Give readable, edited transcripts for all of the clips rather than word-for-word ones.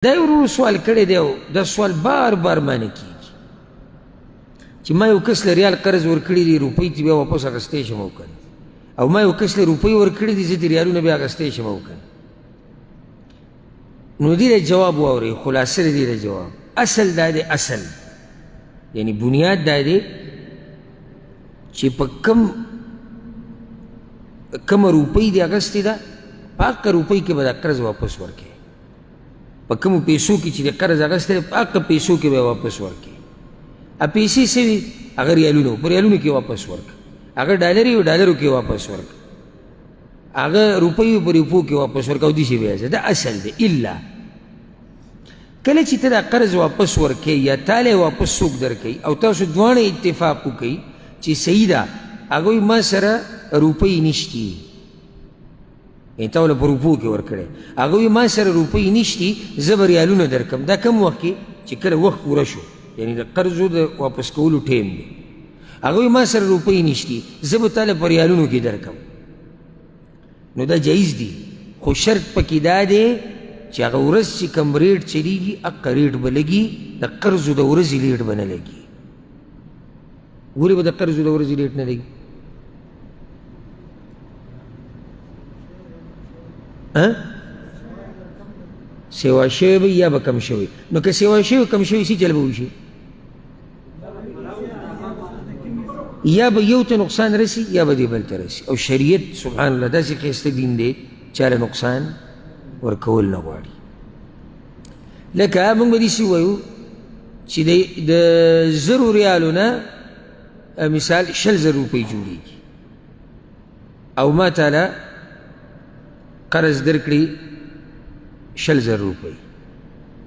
دا یو ورور سوال کړی دی او دا سوال بار بار معنی کېږي چې ما یو کس له ریال قرض ورکړي دي، روپۍ ترې بیا واپس اخیستی شم او که نه، او ما یو کس له روپۍ ورکړي دي، زه ترې ریالونه بیا اخیستی شم او که نه. نو دې له جواب واورئ، خلاصه د دې له جواب اصل دا دی، اصل یعنی بنیاد دا دی چې په کومه روپۍ دې اخیستې ده، په هغه روپۍ کې به دا قرض واپس ورکړې، په کومو پیسو کې چې د قرض اخیستی دی په هغه پیسو کې به یې واپس ورکړې. پیسې څه وي؟ هغه ریالونه، په ریالونو کې واپس ورکړه، هغه ډالرې وي ډالرو کې واپس ورکړه، هغه روپۍ وي په روپو کې واپس ورکړه، او داسې بیا ځه. دا اصل دی. الا کله چې ته دا قرض واپس ورکې یا تاله واپس څوک درکوي او تاسو دواړه اتفاق وکړئ چې صحیح ده، هغه وایي ما سره روپۍ نشتي، یعنې تا له په روپو کې ورکړی، هغه وایي ما سره روپۍ نشتي، زه به ریالونه درکړم. دا کوم وخت کې؟ چې کله وخت پوره شو، یعنې د قرضو د واپس کولو ټایم دی. هغه وایي ما سره روپۍ نشتي، زه به تا له په ریالونو کې درکړم. نو دا جایز دی، خو شرط پکې دا دی چې هغه ورځ چې کوم ریټ چلیږي هغه ریټ به لګي، د قرضو د ورځې ریټ به نه لګي. ولې به د قرضو د ورځې ریټ نه لګي؟ سیوا شوی به یا به کم شوی؟ نو که سیوا شوی کم شوی څه چل به وشي؟ یا به یو ته نقصان رسی یا به دې بل ته رسی. او شریعت سبحان الله داسې ښایسته دین دی چا له نقصان ورکول نه غواړي. لکه موږ به داسې ووایو چې د 1000 ریالو نه مثال 20,000 روپۍ جوړېږي، او ما تعالی قرض درکړي 20,000 روپۍ،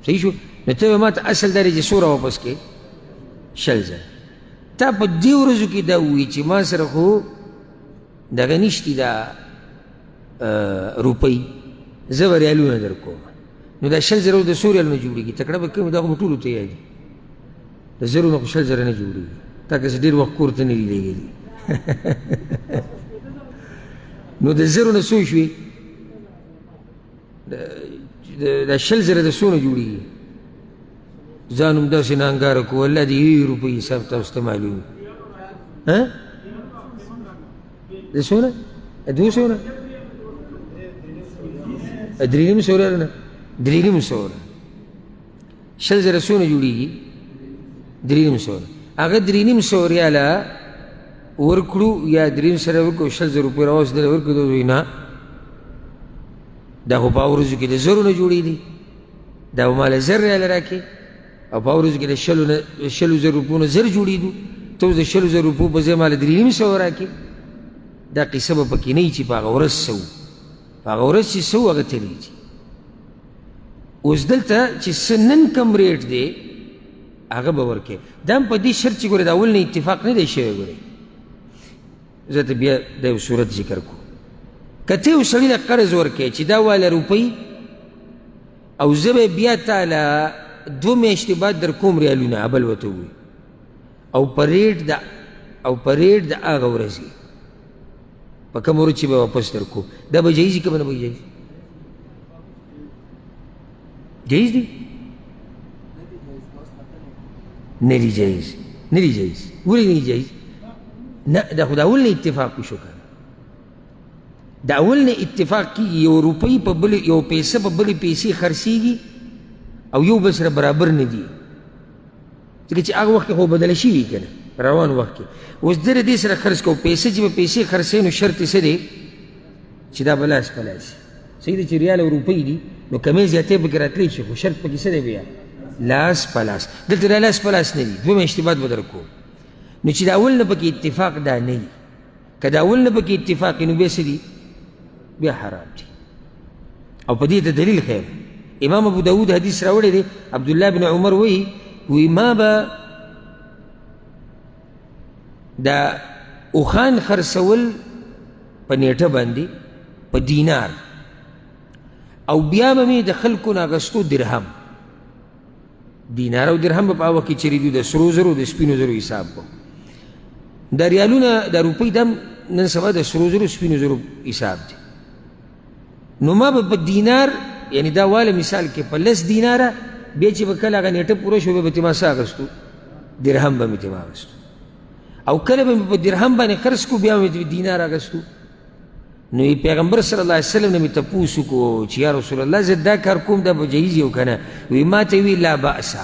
صحیح شو؟ نو ته به ما ته اصل دا دی چې څومره واپس کړې؟ 20,000. تا په دې ورځو کې دا ووایي چې ما سره خو دغه نشتي دا روپۍ، زه به ریالونه در کوم. نو دا 20,000 د څو ریالونه جوړېږي؟ تکړه به کوم، دا خو به ټولو ته یاد دي، د زرو نه خو 20,000 نه جوړېږي، تا که څه ډېر وخت کور ته نه دي لېږلي. نو د زرو نه څو شوې؟ دا 20,000 د څو نه جوړېږي؟ ځان هم داسې نانګاره کړو، والله د یوې روپۍ حساب تاسو ته معلوم وي. د څو نه؟ 200 نه؟ 350 ریاله نه؟ 350. 20,000 څو نه جوړېږي؟ 350. هغه 350 ریاله ورکړو یا 350 ورکړو، 20,000 روپۍ راوستلې ورکړو، دوی نه، دا خو په ورځو کې د زرو نه جوړېدي، دا به ماله 1000 ریاله راکړې، او په ورځو کې د 20,000 روپو نه 1000 جوړېدو، ته اوس د 20,000 روپو په ځای ماله 350 راکړې. دا قصه به پکې نه وي چې په هغه ورځ څه وو، په هغه ورځ چې څه وو هغه تللی دي. اوس دلته چې څه نن کم ریټ دی هغه به ورکړې، دا هم په دې شرط چې ګورې د اول نه اتفاق نه دی شوی. ګورې زه ته بیا د یو صورت ذکر کوم. که ته یو سړي له قرض ورکړې چې دا واله روپۍ او زه به بیا تا له 2 میاشتې بعد در کوم ریالونه، بل ورته ووایي، او په ریټ د او په ریټ د هغه ورځې په کومه ورځ چې به واپس در کوم، دا به جایز وي که به نه به جایز؟ جایز دی؟ نه دی جایز، نه دی جایز. ولې نه دی جایز؟ نه، دا خو د اول نه اتفاق وشو که نه، د اول نه اتفاق کېږي. یو روپۍ په بلې، یو پیسه په بلې پیسې خرڅېږي او یو بل سره برابر نه دي، ځکه چې هغه وخت کې خو بدله شوي که نه، روان وخت کې. اوس زه د دې سره خرڅ کوم پیسې، چې په پیسې خرڅوې نو شرط یې څه دی؟ چې دا به لاس په لاس شي. صحیح ده چې ریال او روپۍ دي، نو کمې زیاتې پکې راتلی شي، خو شرط پکې څه دی؟ بیا لاس په لاس. دلته دا لاس په لاس نه دي، 2 میاشتې بعد به در کوم. نو چې د اول نه پکې اتفاق دا نه وي، که د اول نه پکې اتفاق وي نو بیا څه دي؟ بیا حرام دي. او په دې ته دلیل ښیم، امام ابو داود حدیث راوړی دی، عبدالله بن عمر وایي، وایي ما به د اوښان خرڅول په نیټه باندې په دینار، او بیا به مې د خلکو نه اخیستو درهم. دینار او درهم به په هغه وخت کې چېرې دي، د سرو زرو د سپینو زرو حساب به. دا ریالونه د روپۍ دم نن سبا د سرو زرو سپینو زرو حساب دی. نو ما به په دینار یعنې دا واله مثال کې په 10 دیناره، بیا چې به کله هغه نېټه پوره شو، بیا به ترې ما څه اخیستو؟ درهم به مې ترې ما اخیستو. او کله به مې په درهم باندې خرڅ کړو، بیا به مې ترې دینار اخیستو. نو پیغمبر صلی الله علیه وسلم نه مې تپوس وکړو چې یا رسول الله، زه دا کار کوم، دا به جایز یو که نه؟ وایي ما ته وی لا بأس،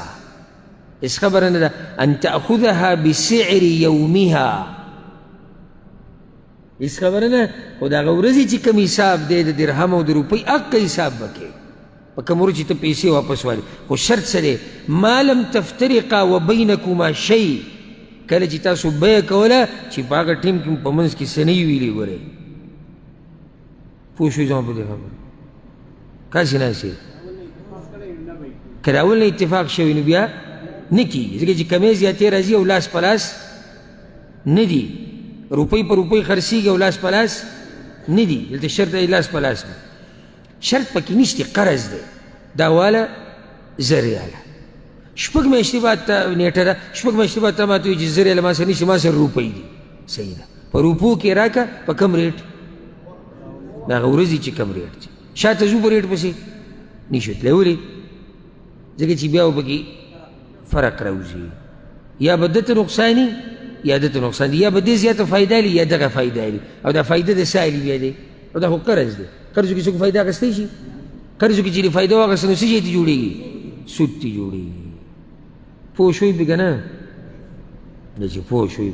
هېڅ خبره نه ده، ان تأخذها بسعر یومها، هېڅ خبره نه، خو د هغه ورځې چې کوم حساب دی د درهم او د روپۍ، هغه حساب به کوې په کوم ورځ چې ته پیسې واپس والې. خو شرط څه دی؟ ما لم تفترقا وبینکما شی، کله چې تاسو بیه کوله چې په هغه ټیم کې په منځ کې څه نه وي ویلي. ګورئ، پوه شوئ زما په دې خبره؟ کاسې ناست که د اول نه اتفاق شوی نو بیا نه کېږي، ځکه چې کمې زیاتې راځي او لاس په لاس نه دي، روپۍ په روپۍ خرڅېږي او لاس په لاس نه دي. دلته شرط دی لاس په لاس دی، شرط پکې نشته، قرض دی. دا واله 1000 ریاله، 6 میاشتې بعد ته نېټه ده، 6 میاشتې بعد ته ماته وایي چې 1000 ریاله ما سره نشته، ما سره روپۍ دي. صحیح ده، په روپو کې راکړه، په کم ریټ؟ د هغه ورځې چې کم ریټ دی، شاته ځو په ریټ پسې نشو تللی. ولې؟ ځکه چې بیا پکې فرق راوځي، یا به ده ته نقصاني یا ده ته نقصان دی، یا به دې زیاته فایده لري یا دغه فایده لري، او دا فایده د څه لري بیا دی؟ او دا خو قرض دی، قرضو کې څوک فایده اخیستی شي؟ قرضو کې چې فایده واخیسته نو څه شی ترې جوړېږي؟ سود ترې جوړېږي. پوه شوئ پرې که نه؟ دا چې پوه شوئ.